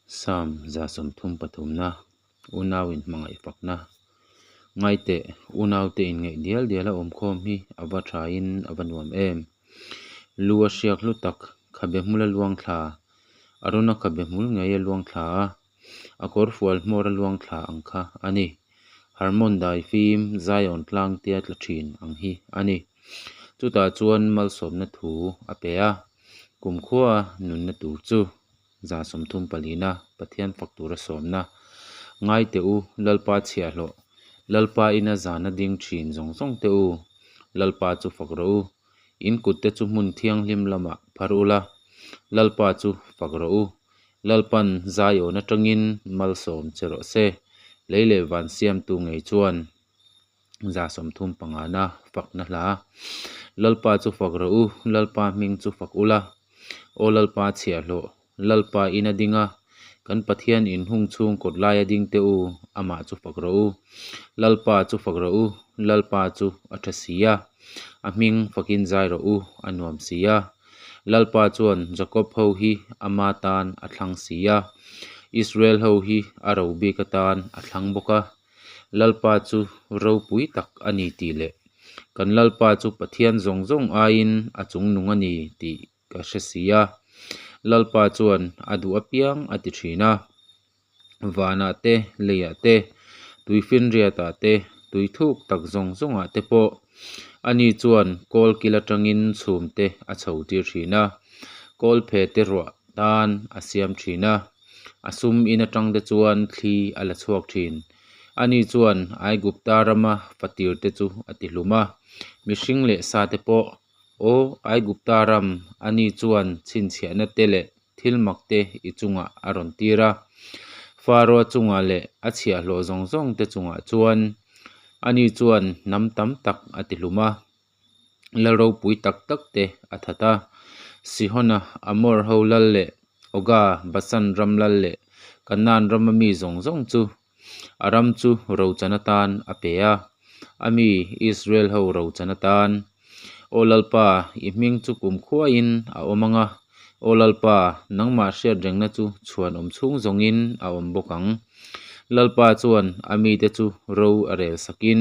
Psalm 133na, Unau inhmangaih fakna. Ngaiteh, unaute inngeih dial diala awmkhawm hi a va thain a va nuam em! Lu a hriak hlu tak, khabe hmula luang thla, Arona khabe hmul ngei a luang thla a, a kawrfual hmawr a luang thla ang kha a ni. Hermon dai fim, Zion tlang tia tla thin ang hi a ni. Chutah chuan malsawmna thu a pe a, kumkhua nunna tur chu. 34 na Pathian fak tura sawmna. Ngai teh u, Lalpa chhiahhlawh, Lalpa ina zana ding thin zawng zawng teh u, Lalpa chu fak rawh u. In kutte chu hmun thianghlim lamah phar ula, Lalpa chu fak rawh u. Lalpan Zion atangin malsawm che rawh se, lei leh van siamtu ngei chuan. 35 na fakna hla. Lalpa chu fak rawh u, Lalpa hming chu fak ula. Aw Lalpa chhiahhlawh, Lalpa in a ding a, kan Pathian in hung chhung kawt laia ding teh u, amah chu fak rawh u. Lalpa chu fak rawh u, Lalpa chu a tha si a, a hming fakin zai rawh u, a nuam si a. Lalpa chuan Jakob ho hi ama tan a thlang si a, Israel ho hi a ro bik atan a thlang bawk a. Lalpa chu ropui tak a ni tih leh kan Lalpa chu Pathian zawng zawng aiin a chungnung a ni tih ka hre si a. Lalpa chuan a duh apiang a ti thin a. Vanah te, leiah te, tuifinriatah te, tui thuk tak zawng zawngah te pawh ani chuan kawl kil atangin chhum te a chho tir thin a, kawl phe te ruah tan a siam thin a. A sum in atang te chuan thli a la chhuak thin. Ani chuan Aigupta rama fatir te chu a ti hlum a, mihring leh sa te pawh, Aw Aigupta ram, ani chuan chhinchhiahna te leh thil mak te i chungah a rawn tir a. Faraoa chungah leh a chhiahhlawh zawng zawng te chungah chuan ani chuan hnam tam tak a ti hlum a. Lal ropui tak tak te a that a. Sihona, Amor ho lal leh Oga, Basan ram lal leh Kanaan rama mi zawng zawng chu a ram chu rochan atan a pe a, a mi Israel ho rochan atan. Aw Lalpa, i hming chu kumkhuaiin a awm ang a, Aw Lalpa, nangmah hriatrengna chu chhuanawm chhung zawngin a awm bawk ang. Lalpa chuan a mite chu ro a rel sakin,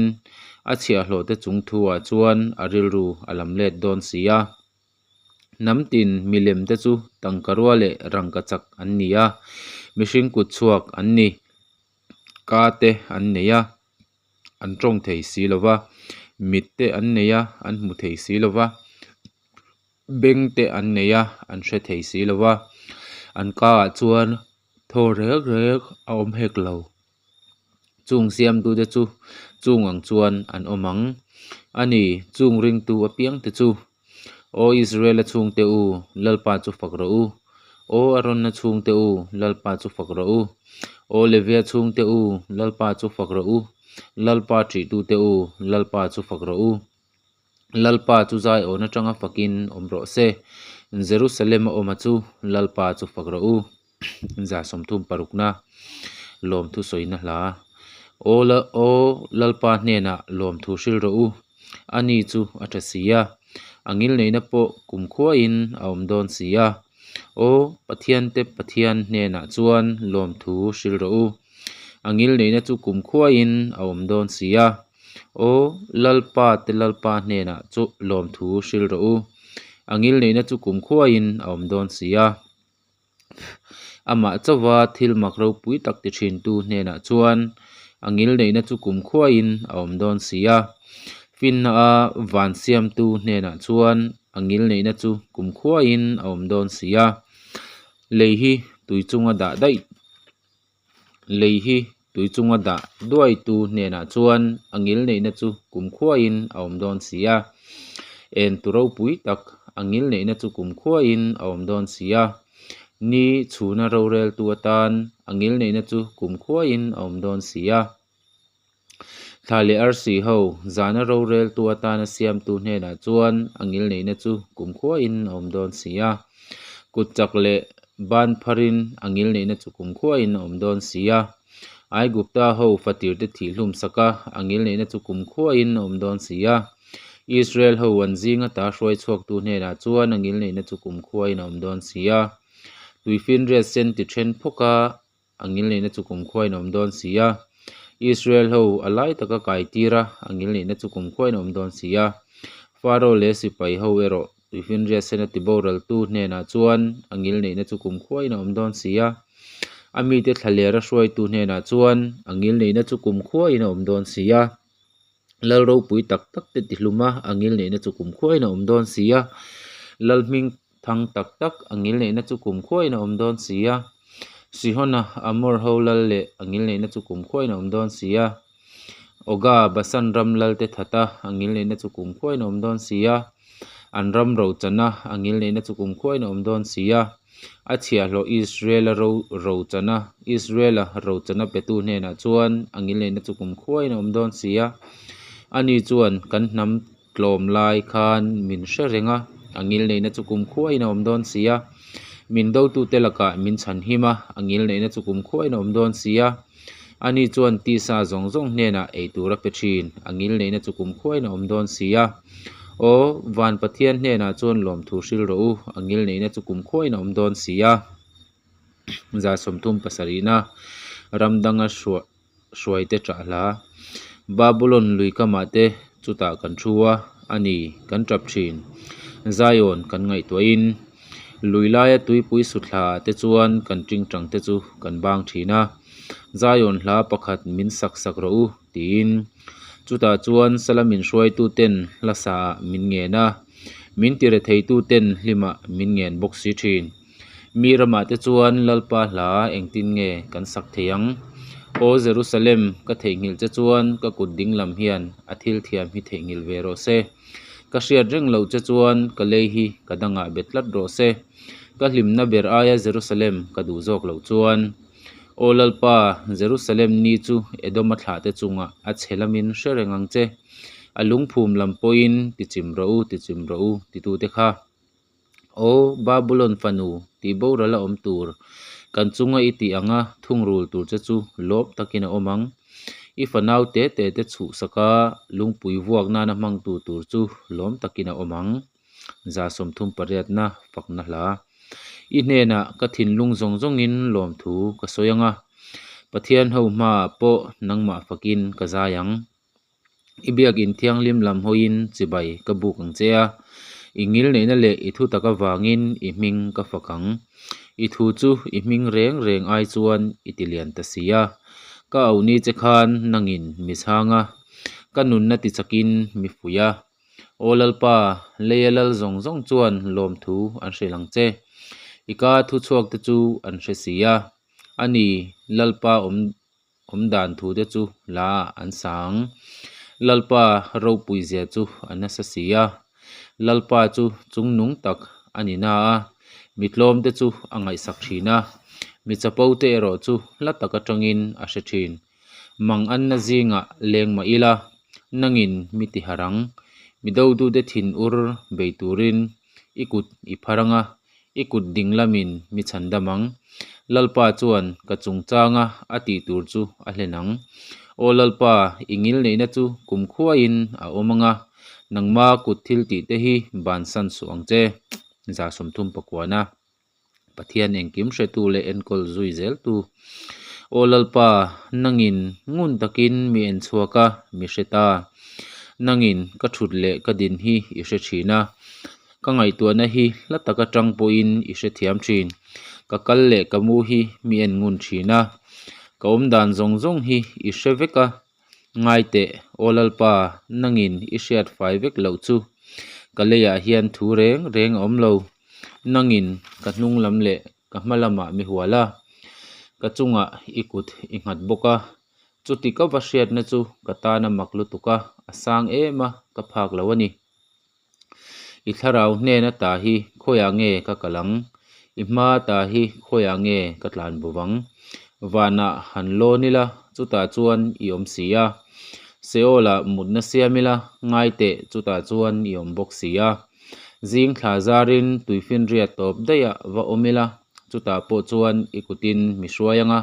a chhiahhlawhte chung thuah chuan a rilru a lam let dawn si a. Hnam tin milem te chu tangkarua leh rangkachak an ni a, mihring kut chhuak an ni, ka te an nei a, an tawng thei si lo va, mit te an nei a, an hmu thei si lo va. Beng te an nei a, an hre thei si lo va, an ka ah chuan thaw rek rek a awm hek lo. Chung siamtute chu chung ang chuan an awm ang. A ni, chung ringtu apiang te chu, Aw Israela chhungte u, Lalpa chu fak rawh u. Aw Arona chhungte u, Lalpa chu fak rawh u. Aw Levia chhungte u, Lalpa chu fak rawh u. Lalpa ṭihtute u, Lalpa chu fak rawh u. Lalpa chu zaiawn atanga fakin awm rawh se. Jerusalem a awm a chu Lalpa chu fak rawh u. 36 na lawmthu sawina hla. Aw aw Lalpa hnenah lawmthu hril rawh u. Ani chu a tha si a, a ngilneihna pawh kumkhuain a awm dawn si a. Aw Pathiante Pathian hnenah chuan lawmthu hril rawh u. A ngilneihna chu kumkhuain a awm dawn si a. Aw, Lalpa te Lalpa hnenah chu lawmthu hril rawh u. A ngilneihna chu kumkhuaiin a awm dawn si a. Amah chauva thil mak ropui tak ti thintu hnenah chuan a ngilneihna chu kumkhuaiin a awm dawn si a. Finna a van siamtu hnenah chuan a ngilneihna chu kumkhuaiin a awm dawn si a. Lei hi tui chunga dah daih. Lei hi tui chunga dah duaitu hnenah chuan a ngilneihna chu kumkhuaiin a awm dawn si a. En tu ropui tak a ngilneihna chu kumkhuaiin a awm dawn si a. Ni chhuna roreltu atan a ngilneihna chu kumkhuaiin a awm dawn si a. Thla leh arsi ho zana roreltu atana siamtu hnenah chuan a ngilneihna chu kumkhuain a awm dawn si a. Kut chak leh ban pharin a ngilneihna chu kumkhuain a awm dawn si a. Aigupta ho fatirte thihhlum saka a ngilneihna chu kumkhuain a awm dawn si a. Israel ho an zinga ta hruai chhuaktu hnenah chuan a ngilneihna chu kumkhuain a awm dawn si a. Tuifinriat sen ti then phawk a, a ngilneihna chu kumkhuain a awm dawn si a. Israel ho a lai taka kai tir a, a ngilneihna chu kumkhuain a awm dawn si a. Faro leh sipai ho erawh tuifinriat sena tiboraltu hnenah chuan a ngilneihna chu kumkhuain a awm dawn si a. A mite thlalera hruaitu hnenah chuan a ngilneihna chu kumkhuain a awm dawn si a. Lal ropui tak tak te tihlum a, a ngilneihna chu kumkhuain a awm dawn si a. Lal hming thang tak tak a ngilneihna chu kumkhuain a awm dawn si a. Sihona, Amor ho lal leh a ngilneihna chu kumkhuain a awm dawn si a. Oga, Basan ram lal te that a, a ngilneihna chu kumkhuain a awm dawn si a. An ram rochana a ngilneihna chu kumkhuain a awm dawn si a. A chhiahhlawh Israela ro rochana, Israela rochana petu hnenah chuan a ngilneihna chu kumkhuain a awm dawn si a. Ani chuan kan hnam tlawm lai khan min hre reng a, a ngilneihna chu kumkhuain a awm dawn si a. Min dotute lakah min chhanhim a, a ngilneihna chu kumkhuain a awm dawn si a. Ani chuan tisa zawng zawng hnenah ei tur a pe thin, a ngilneihna chu kumkhuain a awm dawn si a. Aw, van Pathian hnenah chuan lawmthu hril rawh u, a ngilneihna chu kumkhuain a awm dawn si a. 37 na ram danga hruaite ṭah hla. Babulon lui kamah te chutah kan thu a, a ni, kan ṭap ṭhin. Zion kan ngaihtuahin lui laia tuipui suthla ah te chuan kan ṭingṭang te chu kan bang ṭhin a. Zion hla pakhat min sak sak rawh u, tiin. Chutah chuan Salamin hruaitu ten hla sa ah min ngen a, min tire theitu ten hlimah min ngen bawk si ṭhin. Mi ramah te chuan Lalpa hla engtin nge kan sak thei ang? Aw Jerusalem, ka theihnghilh che chuan ka kut dinglam hian a thil thiam hi theihnghilh ve rawh se. Ka hriat reng loh che chuan ka lei hi ka dangah bet tlat rawh se. Ka hlimna ber aia Jerusalem ka duh zawk loh chuan. Aw Lalpa, Jerusalem ni chu Edoma thlahte chungah a chhe lamin hre reng ang che. A lungphum lam pawhin tichim rawh u, tichim rawh u, titute kha. Aw Babulon fanu, tih boral a awm tur, kan chunga i tih anga thungrul tur che chu lawm takin a awm ang. I fanau te te te chhuhsaka lungpui vuak nana hmangtu tur chu lawm takin a awm ang. 38 na fakna hla. I hnenah ka thinlung zawng zawngin lawmthu ka sawi ang a, Pathian ho hmaah pawh nangmah fakin ka zai ang. I biakin thianghlim lam hawiin chibai ka buk ang che a, i ngilneihna leh i thutak avangin i hming ka fak ang. I thu chu i hming reng reng ai chuan i ti lian ta si a. Ka auh ni che khan nangin mi chhang a, ka nunna ti chakin mi fuih a. Aw Lalpa, leia lal zawng zawng chuan lawmthu an hrilh ang che. I ka thuchhuak te chu an hre si a, a ni Lalpa awm Awm dan thu te chu la ah an sa ang. Lalpa ropui zia chu a nasa si a. Lalpa chu chungnung tak a ni na a, mi tlawm te chu a ngaihsak thin a, mi chapo te erawh chu hla tak atangin a hre thin. Mang anna zingah leng mah ila, nangin mi ti harh ang. Mi dodute thin ur bei turin i kut i phar ang a, I kut ding lamin mi chhan dam ang. Lalpa chuan ka chungchanga a tih tur chu a hlen ang. Aw Lalpa, i ngilneihna chu kumkhuaiin a awm ang a, nangma kut thil tih te hi bansan suh ang che. 39 a Pathian engkim hretu leh enkawl zui zeltu. Aw Lalpa, nangin ngun takin mi en chhuak a, mi hre ta. Nangin ka thut leh ka din hi i hre thin a. Ka ngaihtuahna hi hla tak atang pawhin i hrethiam thin. Ka kal leh ka mu hi mi en ngun thin a. Ka awmdan zawng zawng hi i hre vek a. Ngai teh, Aw Lalpa, nangin i hriat fai vek loh chu. Ka leiah hian thu reng reng a awm lo. Nangin ka hnung lam leh ka hma lamah mi hual a. Ka chungah i kut i nghat bawk a. Chuti ka va hriatna chu ka tan a mak lutuk a, a sang em a, ka phak lo a ni. I thlarau hnen ata hi khawiah nge ka kal ang? I hma ata hi khawiah nge ka tlan bo vang? Vanah han lawn ila, chutah chuan i awm si a. Seol-ah mutna siam ila, ngai teh, chutah chuan i awm bawk si a. Zing thla zarin tuifinriat tawp daihah va awm ila, chutah pawh chuan i kutin mi hruai ang a,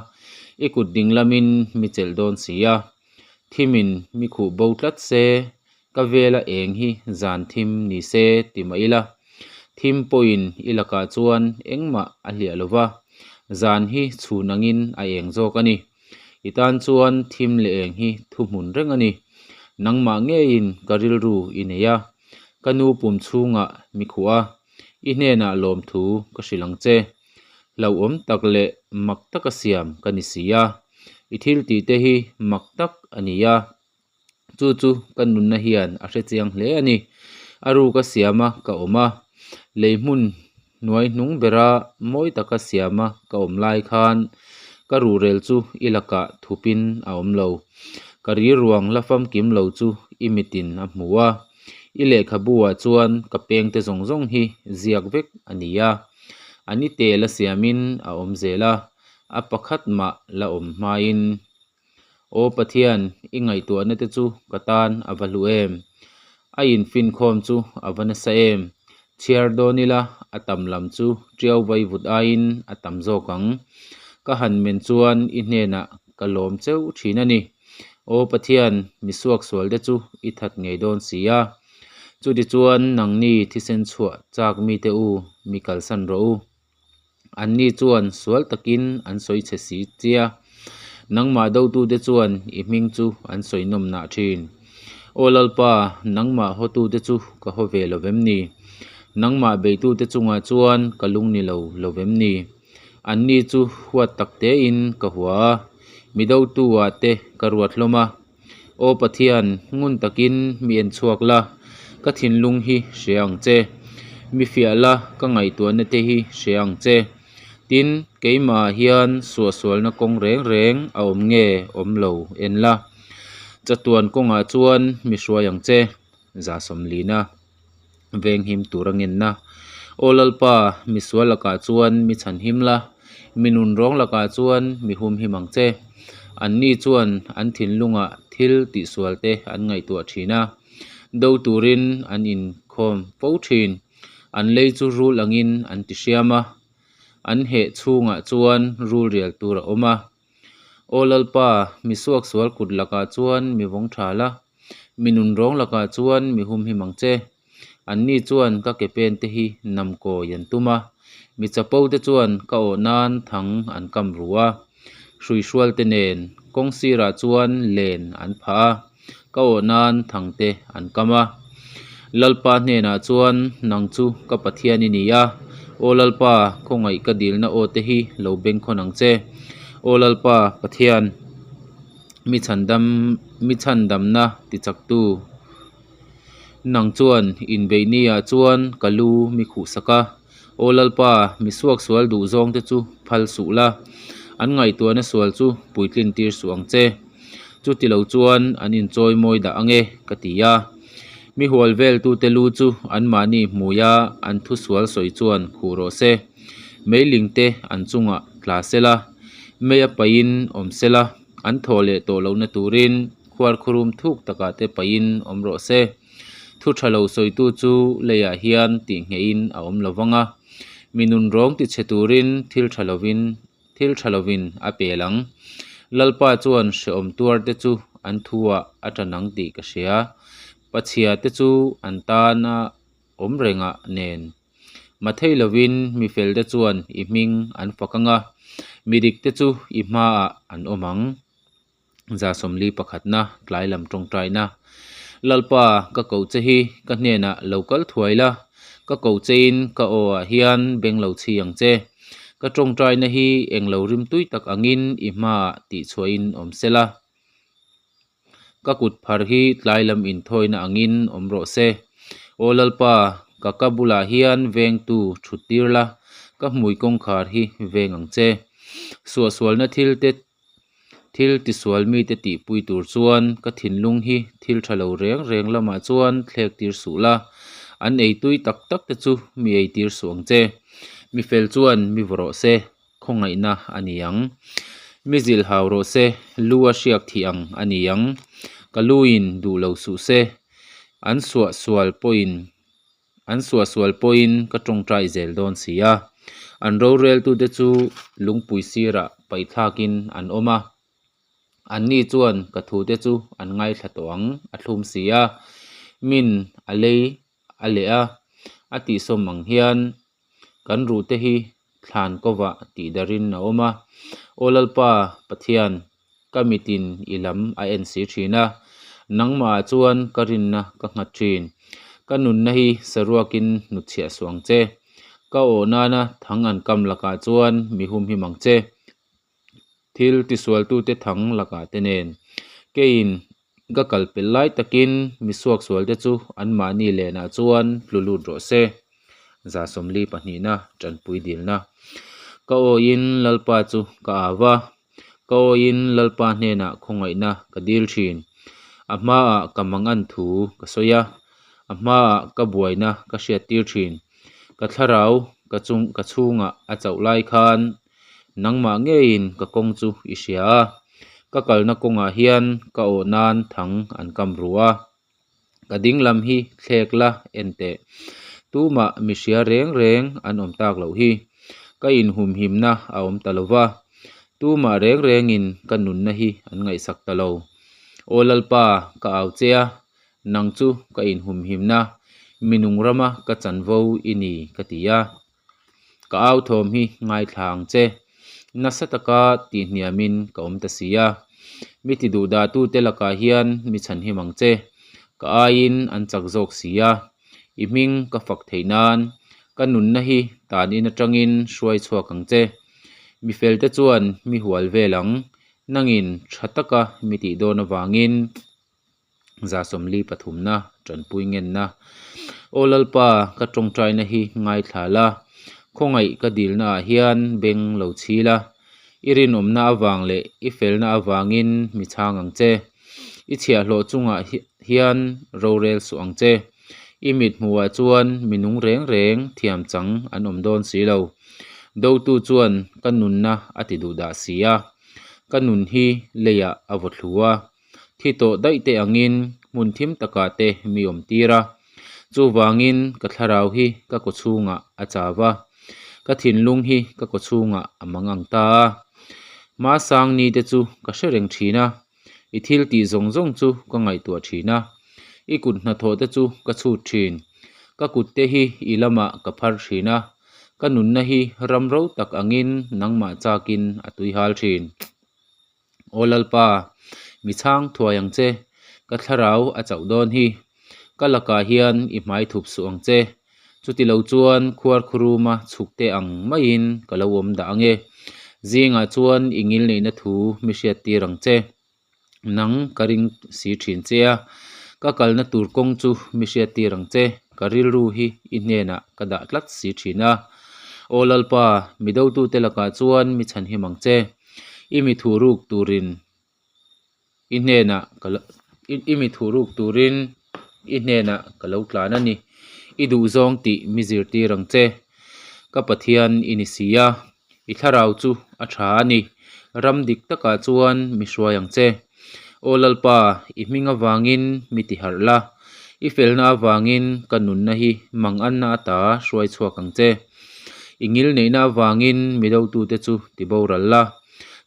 i kut ding lamin mi chelh dawn si a. Thimin mi khuh bo tlat se, Ka vela eng hi zan thim ni se ti mah ila. Thim pawhin i lakah chuan engmah a hliah lo va, zan hi chhun angin a eng zawk a ni. I tan chuan thim leh eng hi thuhmun reng a ni. Nangmah ngeiin ka rilru i nei a, ka nu pum chhungah mi khuh a, i hnenah lawmthu ka hrilh ang che. Hlauhawm tak leh mak taka siam ka ni si a, i thil tihte hi mak tak a ni a. Chu chu ka nunna hian a hre chiang hle a ni. A ruka siama ka awm a, lei hmun hnuai hnung bera mawi taka siama ka awm lai khan ka ruhrel chu i lakah thupin a awm lo. Ka riruang la famkim lo chu i mitin a hmu a, i lehkhabu-ah chuan ka pengte zawng zawng hi ziak vek a ni a. A ni tel a siamin a awm zel a, a pakhat mah la awm hmain. Aw Pathian, i ngaihtuahna te chu ka tan a va hlu em? A infinkhawm chu a va nasa em? Chhiar dawn ila a tam lam chu ṭiau vai vut aiin a tam zawk ang. Ka han men chuan i hnenah ka lawm cheu ṭhin a ni. Aw Pathian, mi suaksual te chu i that ngei dawn si a. Chutichuan nangni thisen chhuah chak mite u, mi kalsan rawh u. Anni chuan sual takin an sawi chhe si chia. Nangmah dotute chuan i hming chu an sawi nawm nah thin. Aw Lalpa, nangmah hawtute chu ka haw ve lo vem ni? Nangmah beitute chungah chuan ka lung ni lo lo vem ni? Anni chu huat tak tein ka hua a, mi dotu-ah te ka ruat hlawm a. Aw Pathian, ngun takin mi en chhuak la, ka thinlung hi hria ang che. Mi fiah la, ka ngaihtuahna te hi hria ang che. Tin, keimahah hian suahsualna kawng reng reng a awm nge awm lo en la. Chatuan kawngah chuan mi hruai ang che, Zasawmlina. Venghim tur a ngenna. Aw Lalpa, mi sual lakah chuan mi chhanhim la, mi nunrawng lakah chuan mi humhim ang che. Anni chuan an thinlungah thil tihsual te an ngaihtuah thin a, do turin an inkhawm fo thin. An lei chu rul angin an ti hriam a, an heh chhungah chuan rul rial tur a awm a. Aw Lalpa, mi suaksual kut lakah chuan mi vawng tha la, mi nunrawng lakah chuan mi humhim ang che. Anni chuan ka ke pen te hi nam kawi an tum a, mi chapo te chuan ka awh nan thang an kam ru a. Hruihrual te nen kawng sirah chuan len an phah a, ka awh nan thang te an kam a. Lalpa hnenah chuan, Nang chu ka Pathian i ni a, Aw Lalpa, khawngaih ka dilna aw te hi lo bengkhawn ang che. Aw Lalpa, Pathian, mi chhandam, mi chhandamna tichaktu, nang chuan inbeihniah chuan ka lu mi khuhsak a. Aw Lalpa, mi suaksual duh zawngte chu phal suh la, an ngaihtuahna sual chu puitlin tir suh ang che. Chuti lo chuan an inchawi mawi dah ange, ka ti a. Mi hual veltute lu chu anmahni hmuia an thusual sawi chuan khuh rawh se. Meilingte an chungah tla se la, mei a paihin awm se la, an thaw leh tawh lohna turin khuarkhurum thuk takah te paihin awm rawh se. Thu tha lo sawitu chu leiah hian tihngehin a awm lo vang a, mi nunrawng tichhe turin thil tha lovin thil tha lovin a pel ang. Lalpa chuan hrehawm tuarte chu an thuah a tan ang tih ka hria. Pachhia te chu an tana awm rengah nen. Mathei lovin mi felte chuan i hming an fak ang a, mi dikte chu i hmaah an awm ang. 14 pakhatna tlai lam tawngtaina. Lalpa, ka koh che hi ka hnenah lo kal thuai la, ka koh chein ka aw ah hian beng lo chhi ang che. Ka tawngtaina hi englo rimtui tak angin i hmaah tihchhuahin awm sela. Ka kut phar hi tlai lam inthawina angin awm rawh se. Aw Lalpa, ka ka bulah hian vengtu thut tir la, ka hmui kawngkhar hi veng ang che. Suahsualna thil te Thil tisual mite tihpui tur chuan ka thinlung hi thil tha lo reng reng lamah chuan thlek tir suh la, an ei tui tak tak te chu mi ei tir suh ang che. Mi fel chuan mi vaw rawh se, khawngaihna a ni ang. Mi zilh hau rawh se, lu a hriak thih ang a ni ang. Ka luin duh lo suh se, an suahsual pawhin An suahsual pawhin ka tawngtai zel dawn si a, an roreltute chu lungpui sirah paihthlakin an awm a. Anni chuan ka thute chu an ngaithla tawh ang, a thlum si a. Min a lei a leh a, A tihsawm ang hian kan ruhte hi thlan kovah tihdarhin a awm a. Aw Lalpa Pathian, ka mitin i lam a en si thin a, nangmahah chuan ka rinna ka nghat thin. Ka nunna hi saruakin hnutchhiah suh ang che. Ka awh nana thang an kam lakah chuan mi humhim ang che. Thil tisualtute thang lakah te nen keiin ka kal pelh lai takin mi suaksualte chu anmahni lenah chuan tlu lut rawh se. 72na tanpui dilna. Ka awiin Lalpa chu ka au va, ka awiin Lalpa hnenah khawngaihna ka dil thin. A hmaah ka mangan thu ka sawi a, a hmaah ka buaina ka hriattir thin. Ka thlarau ka chung ka chhungah a chauh lai khan Nangmah ngeiin ka kawng chu i hria a, ka kalna kawngah hian ka awh nan thang an kam ru a. Ka ding lam hi thlek la en teh. Tumah mi hria reng reng an awm tak loh hi. Ka inhumhimna a awm ta lo va, tumah reng rengin ka nunna hi an ngaihsak ta lo. Aw Lalpa, ka au che a, nang chu ka inhumhimna, minung rama ka chanvo i ni ka ti a. Ka au thawm hi ngaithla ang che. Nasa taka tihhniamin ka awm ta si a. Mi ti duhdahtute lakah hian mi chhanhim ang che. Ka aiin an chak zawk si a. I hming ka fak theih nan ka nunna hi tan in atangin hruai chhuak ang che. Mi felte chuan mi hual vel ang. Nangin tha taka mi tih dawn avangin. 73na tanpui ngenna. Aw Lalpa, ka tawngtaina hi ngaithla la, khawngaih ka dilna ah hian beng lo chhi la, i rinawmna avang leh i felna avangin mi chhang ang che. I chhiahhlawh chungah hian rorel suh ang che. I mit hmuhah chuan mi nung reng reng thiam chang an awm dawn si lo. Dotu chuan ka nunna a ti duh dah si a, ka nun hi leiah a vaw thlu a. Thi tawh daih te angin hmun thim takah te mi awm tir a, chuvangin ka thlarau hi ka kaw chhungah a chau a, ka thinlung hi ka kaw chhungah a mang ang ta a. Hmasang ni te chu ka hre reng thin a, i thil tih zawng zawng chu ka ngaihtuah thin a, i kut hnathawh te chu ka chhut thin, ka kut te hi i lamah ka phar thin a, ka nunna hi ram ro tak angin nangmah chakin a tuihal thin. Aw Lalpa, mi chhang thuai ang che, ka thlarau a chauh dawn hi. Ka lakah hian i hmai thup suh ang che. Chuti lo chuan khuar khuruma chhuk te ang maiin ka lo awm dah ang e. Zingah chuan i ngilneihna thu mi hriat tir ang che. Nang ka ring si thin che a, ka kalna tur kawng chu mi hriat tir ang che. Ka rilru hi i hnenah ka dah tlat si thin a. Aw Lalpa, mi dotute lakah chuan mi chhanhim ang che. I mi thu ruk turin i hnenah ka lo i mi thu ruk turin i hnenah ka lo tlan a ni. I duhzawng tih mi zirtir ang che. Ka Pathian i ni si a, i thlarau chu a tha a ni. Ram dik takah chuan mi hruai ang che. Aw Lalpa, i hming avangin mi ti harh la, i felna avangin ka nunna hi manganna ata hruai chhuak ang che. I ngil neihna avangin mi dotute chu ti boral la,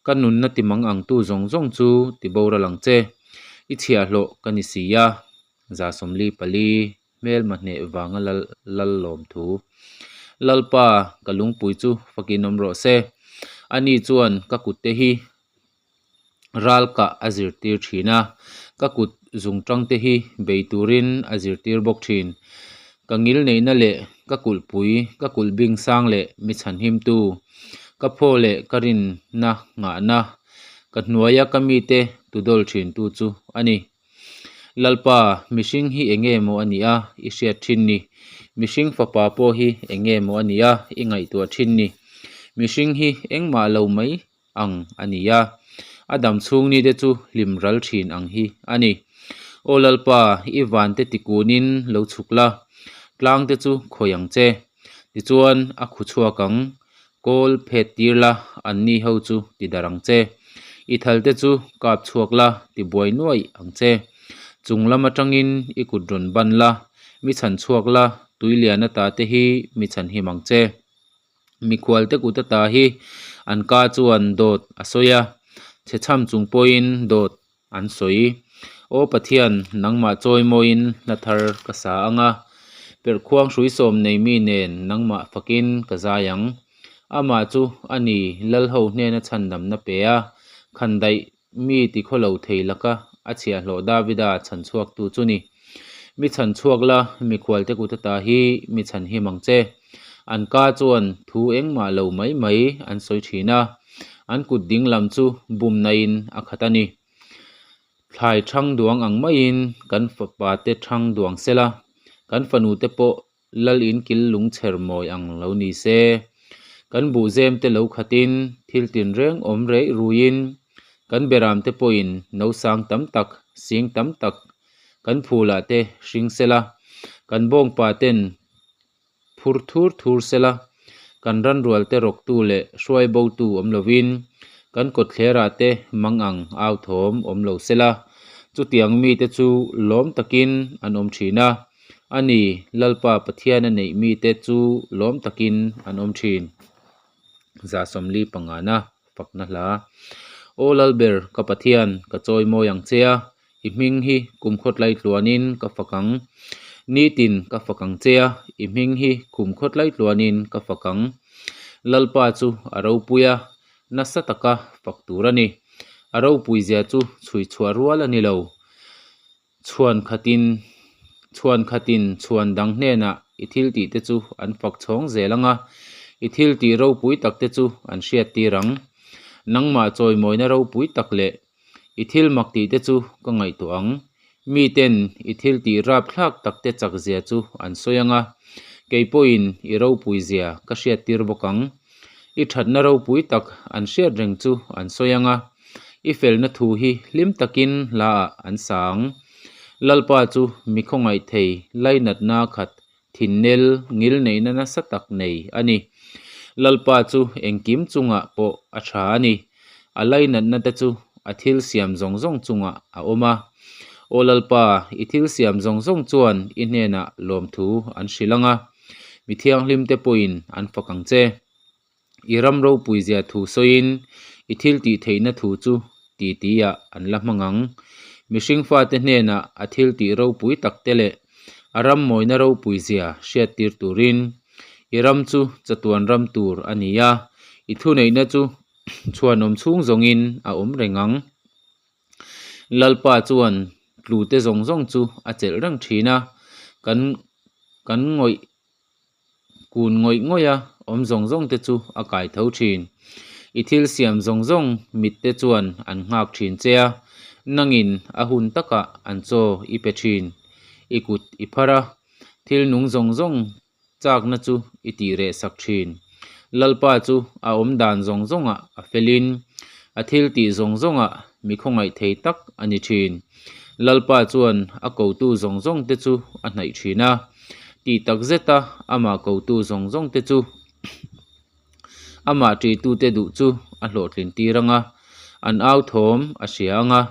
ka nunna ti mang angtu zawng zawng chu ti boral ang che. I chhiahhlawh ka ni si a, 44 hmelma hneh vanga lal lal lawm thu. Lalpa, ka lungpui chu fakin awm rawh se. Ani chuan ka kutte hi ral kah a zirtir thin a, ka kut zung tang te hi bei turin a zirtir bawk thin. Ka ngil neihna leh ka kulhpui, ka kulh bing sang leh mi chhanhimtu, ka phaw leh ka rinna nghahna, ka hnuaia ka mite tudawl thintu chu a ni. Lalpa, mihring hi eng nge maw a nih a, i hriat thin ni? Mihring fapa pawh hi eng nge maw a nih a, i ngaihtuah thin ni? Mihring hi engmah lo mai ang a ni a, a dam chhung ni te chu hlim ral thin ang hi a ni. Aw Lalpa, i van te tikunin lo chhuk la, tlang te chu khawi ang che. Tichuan a khu chhuak ang, kawl phet tir la, anni ho chu ti darh ang che. I thal te chu kap chhuak la, ti buai nuaih ang che. Chung lam atangin i kut rawn ban la, mi chhan chhuak la, tui lian ata te hi mi chhan him ang che. Mikhualte kut ata hi an ka chuan dawt a sawi a, chhe chham chung pawhin dawt an sawi. Aw Pathian, nangmah chawimawiin hla thar ka sa ang a. Perhkhuang hrui sawm nei mi nen nangmah fakin ka zai ang. Amah chu a ni Lalho hnena chhandamna pe a, khandaih mi tikhawlo thei laka a chhiahhlawh Davida chhanchhuaktu chu ni. Mi chhanchhuak la, mikhualte kut ata hi mi chhanhim ang che. An ka chuan thu engmah lo mai mai an sawi thin a, an kut ding lam chu bumnain a khat a ni. Thlai thang duang ang maiin kan fapate thang duang sela, kan fanute pawh Lal in kil lung chher mawi ang lo ni se. Kan buhzem te lo khatin thil tinreng awm reih ruiin kan beram te pawhin nosang tam tak, sing tam tak kan phulah te hring sela, kan bawngpa ten phur thur thur sela, kan ranrual te rawktu leh hruai botu awm lovin kan kawtthlerah te mang ang au thawm awm lo sela, chutiang mite chu lawm takin an awm thin a. A ni, Lalpa Pathiana neih mite chu lawm takin an awm thin. 74 na fakna hla. Aw Lalber, ka Pathian, ka chawi mawi ang che a, i hming hi kum khawtlai tluanin ka fak ang. Nitin ka fak ang che a, i hming hi kum khawtlai tluanin ka fak ang. Lalpa chu a ropui a, nasa taka fak tur a ni. A ropuizia chu chhui chhuah rual a ni lo. Chhuan khatin chhuan khatin chhuan dang hnenah i thil tih te chu an fak chhawng zel ang a, i thil tih ropui tak te chu an hriat tir ang. Nangmah chawimawina ropui tak leh i thil mak tih te chu ka ngaihtuah ang. Miten i thil tih rapthlak tak te chak zia chu an sawi ang a, kei pawhin i ropui zia ka hriat tir bawk ang. I thatna ropui tak an hriat reng chu an sawi ang a. I felna thu hi hlim takin hlaah an sa ang. Lalpa chu mi khawngaih thei lainatna khat thinnel ngil neihna nasa tak nei a ni. Lalpa chu engkim chungah pawh a tha a ni. A lainatna te chu a thil siam zawng zawng chungah a awm a. Aw Lalpa, i thil siam zawng zawng chuan i hnenah lawmthu an hrilh ang a, mi thianghlimte pawhin an fak ang che. I ram ropui zia thu sawiin i thil tih theihna thu chu ti tiah an la hmang ang. Mihring fate hnenah a thil tih ropui tak te leh a ram mawina ropui zia hriat tir turin i ram chu chatuan ram tur a ni a, i thuneihna chu chhuanawm chhung zawngin a awm reng ang. Lalpa chuan tlute zawng zawng chu a chelh reng thin a, kan kan ngawih Kun ngawih ngawih a, awm zawng zawng te chu a kai tho thin. I thil siam zawng zawng mit te chuan an nghak thin che a, nangin a hun takah an chaw i pe thin. I kut i phar a, thil nung zawng zawng chakna chu i tih reh sak thin. Lalpa chu a awm dan zawng zawngah a felin, a thil tih zawng zawngah mi khawngaih thei tak a ni thin. Lalpa chuan a kotu zawng zawng te chu a hnaih thin a. Tih tak zeta amah kotu zawng zawng te chu amah ṭitute duh chu a hlawhtlin tir ang a, an au thawm a hria ang a,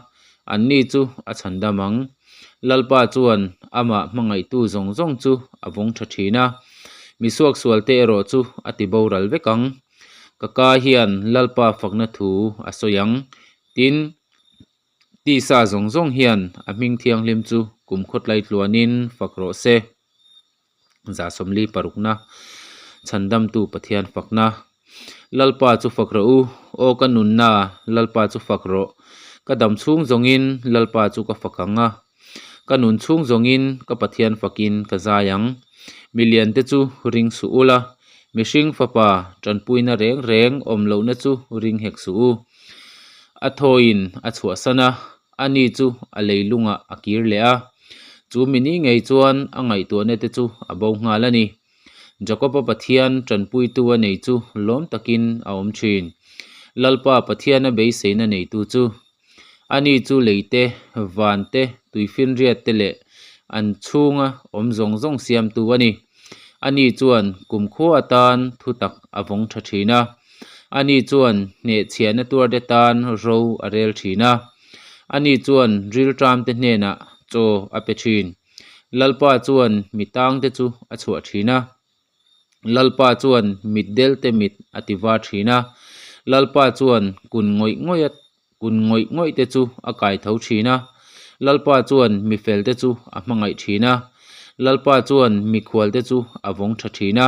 anni chu a chhandam ang. Lalpa chuan amah hmangaihtu zawng zawng chu a vawng ṭha ṭhin a, mi suaksualte erawh chu a ti boral vek ang. Ka ka hian Lalpa fakna thu a sawi ang, tin, Tisa zawng zawng hian a hming thianghlim chu kum khawtlai tluanin fak rawh se. 46 na Chhandamtu Pathian fakna Lalpa chu fak rawh u, aw ka nunna, Lalpa chu fak rawh. Ka dam chhung zawngin Lalpa chu ka fak ang a, ka nun chhung zawngin ka Pathian fakin ka zai ang. Miliante chu ring suh ula, mihring fapa tanpuina reng reng awm lohna chu ring hek suh u. A thawiin a chhuahsan a, ani chu a leilungah a kir leh a. Chu mini ngei chuan a ngaihtuahna te chu a bo nghal a ni. Jakob-a Pathian tanpuitu a nei chu lawm takin a awm thin. Lalpa Pathiana beiseina neitu chu ani chu lei te, van te, tuifinriat te leh an chhunga awm zawng zawng siamtu a ni. Ani chuan kumkhua atan thutak a vawng tha thin a. Ani chuan hnehchhiahna tuarte tan ro a rel thin a. Ani chuan rilṭamte hnenah chaw a pe thin. Lalpa chuan mi tangte chu a chhuah thin a. Lalpa chuan mitdelte mit a ti var thin a. Lalpa chuan kun ngawih ngawih a kun ngawih ngawih te chu a kai tho thin a. Lalpa chuan mi felte chu a hmangaih thin a. Lalpa chuan mikhualte chu a vawng tha thin a,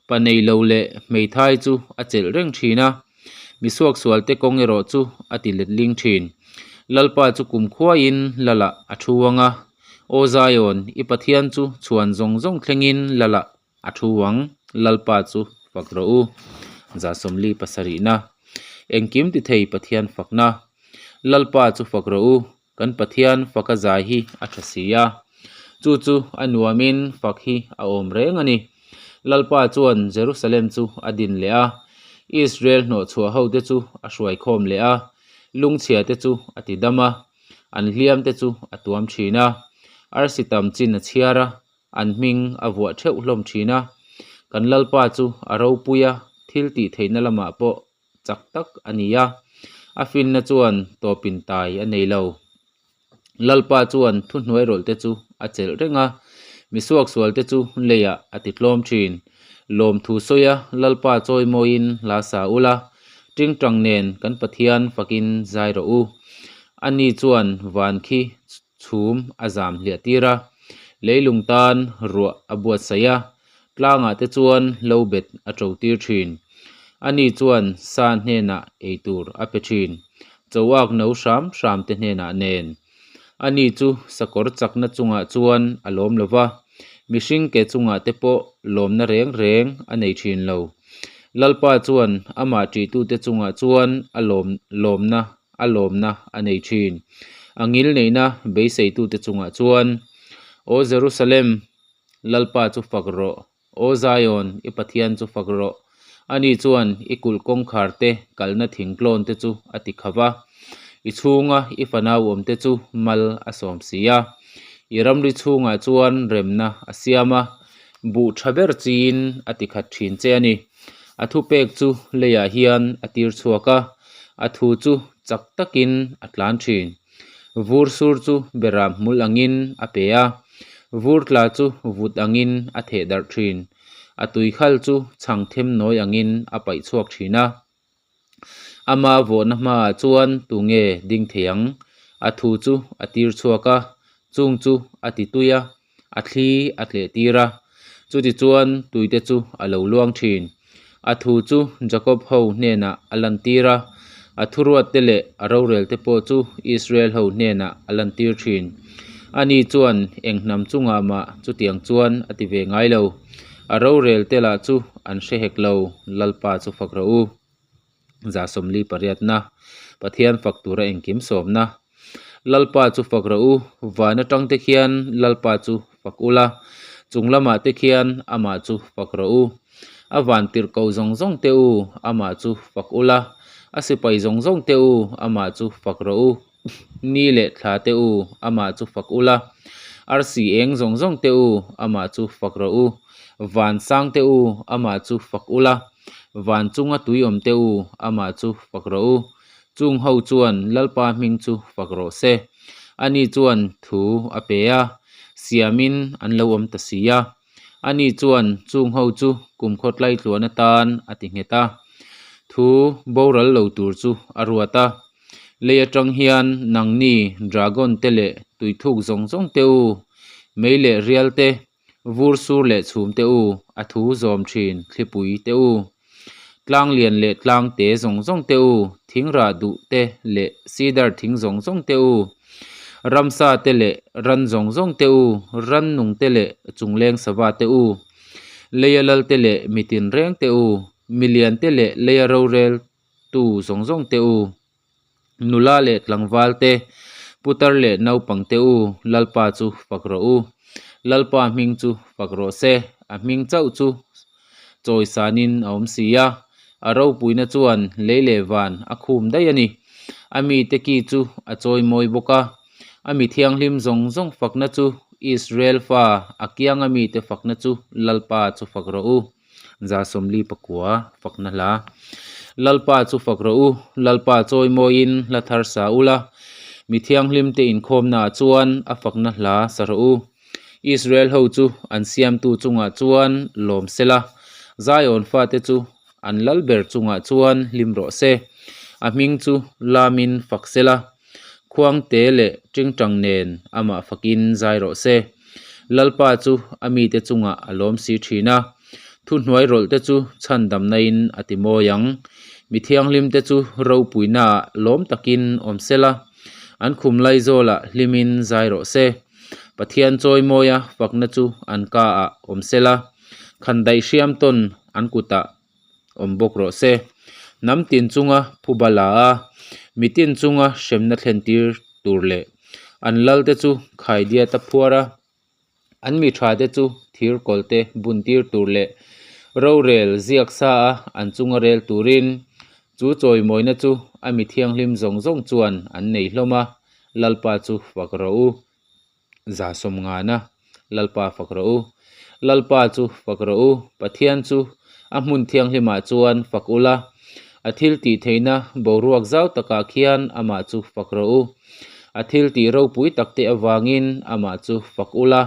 pa nei lo leh hmeithai chu a chelh reng thin a, mi suaksualte kawng erawh chu a ti letling thin. Lalpa chu kumkhuaiin Lalah a thu ang a, Aw Zion, i Pathian chu chhuan zawng zawng thlengin Lalah a thu ang, Lalpa chu fak rawh u. 70 pasarihna. Engkim ti thei Pathian fakna. Lalpa chu fak rawh u, kan Pathian faka zai hi a tha si a. Chu chu a nuamin fak hi a awm reng a ni. Lalpa chuan Jerusalem chu a din leh a, Israel hnawhchhuah hote chu a hruaikhawm leh a, lungchhia te chu a ti dam a, an hliam te chu a tuam thin a, arsi tam chin a chhiar a, An hming a vuah theuh hlawm thin a, kan Lalpa chu a ropui a, thil tih theihna lamah pawh chak tak a ni a, a finna chuan tawpin tai a nei lo. Lalpa chuan thuhnuai rawlhte chu a chelh reng a, misuaksualte chu leiah a ti tlawm thin. Lawmthu sawi a, Lalpa chawimawiin hla sa ula, tingtang nen kan Pathian fakin zai rawh u. Ani chuan van khi chhum a zam hliah tir a, leilung tan ruah a buatsaih a, tlangah te chuan lo bet a to tir thin. Ani chuan sa hnenah ei tur a pe thin, chauak no hram hram te hnenah nen. Ani chu sakawr chakna chungah chuan a lawm lo va, mihring ke chungah te pawh lawmna reng reng a nei thin lo. Lalpa chuan amah ṭihtute chungah chuan a lawm lawmna a lawmna a nei thin. A ngil neihna beiseitute chungah chuan, Aw Jerusalem, Lalpa chu fak rawh! Aw Zion, i Pathian chu fak rawh! Ani chuan i kulh kawngkhar te kalna thingtlawn te chu a ti kha va, i chhunga i fanau awmte chu mal a sawm si a. I ramri chhungah chuan remna a siam a, buh tha ber chiin a ti khat thin che a ni. A thupek chu leiah hian a tir chhuak a, a thu chu chak takin a tlan thin. Vur sur chu beram hmul angin a pe a, vur tla chu vut angin a theh darh thin. A tui khal chu chhang them nawi angin a paih chhuak thin a. Ama vawhna hmaah chuan tunge ding thei ang? A thu chu a tir chhuak a, chung chu a ti tui a, a thli a tleh tir a, chutichuan tuite chu a lo luang thin. A thu chu Jakob ho hnenah a lantir a, a thuruatte leh a rorelte pawh chu Israel ho hnenah a lantir thin. Ani chuan eng hnam chungah mah chutiang chuan a ti ve ngai lo. A rorelte lah chu an hre hek lo, Lalpa chu fak rawh u. 78na, Pathian fak tura engkim sawmna. Lalpa chu fak rawh u, van atang te khian Lalpa chu fak ula, chung lamah te khian amah chu fak rawh u. A van tirh ko zawng zawng te u, amah chu fak ula, a sipai zawng zawng te u, amah chu fak rawh u. Ni leh thla te u, amah chu fak ula, arsi eng zawng zawng te u, amah chu fak rawh u. Van sang te u, amah chu fak ula, van chunga tui awm te u, amah chu fak rawh u. Chung ho chuan Lalpa hming chu fak rawh se. Ani chuan thu a pe a, siamin an lo awm ta si a. Ani chuan chung ho chu kumkhaw tlaitluan atan a ti nghet a, thu boral lo tur chu a ruat a. Lei atang hian nangni dragon te leh tuithuk zawng zawng te u, mei leh rial te, vur sur leh chhum te u, a thu zawm thin thlipui te u, tlang lian leh tlang te zawng zawng te u, thing rah duh te leh cedar thing zawng zawng te u, ramsa te leh ran zawng zawng te u, rannung te leh chungleng sava te u, leia lal te leh mitin reng te u, milian te leh leia rorel tu zawng zawng te u, nula leh tlangval te, putar leh naupang te u, Lalpa chu fak rawh u. Lalpa hming chu fak rawh se, a hming chauh chu chawisanin a awm si a, a ropuina chuan lei leh van a khum daih a ni. A mite ki chu a chawimawi bawk a, a mi thianghlim zawng zawng fakna chu Israel fa a kianga mite fakna chu Lalpa chu fak rawh u. 79 fakna hla. Lalpa chu fak rawh u, Lalpa chawimawiin hla thar sa ula, mi thianghlimte inkhawmnaah chuan a fakna hla sa rawh u. Israel ho chu an siamtu chungah chuan lawm sela, Zion fate chu an lal ber chungah chuan hlim rawh se. A hming chu lamin fak sela, khuangte leh tingtang nen amah fakin zai rawh se. Lalpa chu a mite chungah a lawm si thin a, thuhnuai rawlhte chu chhandamnain a ti mawi ang. Mi thianghlimte chu ropuinaah lawm takin awm sela, an khum laizawlah hlimin zai rawh se. Pathian chawimawia fakna chu an kaah awm sela, khandaih hriam tawn an kutah awm bawk rawh se. Hnam tin chunga phuba la a, mitin chunga hremna thlen tir tur leh an lal te chu khaidiat a phuar a, an mi tha te chu thir kawl te bun tir tur leh rorel ziak sa a an chunga rel turin chu chawimawina chu a mi thianghlim zawng zawng chuan an nei hlawm a, Lalpa chu fak rawh u. 150 Lalpa fak rawh u. Lalpa chu fak rawh u. Pathian chu a hmun thianghlimah chuan fak ula, a thil tih theihna boruak zau takah khian amah chu fak rawh u. A thil tih ropui takte avangin amah chu fak ula,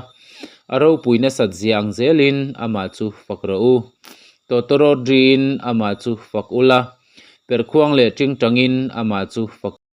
a ropui nasat zia ang zelin amah chu fak rawh u. Tawtawrawt riin amah chu fak ula, perhkhuang leh tingtangin amah chu fak.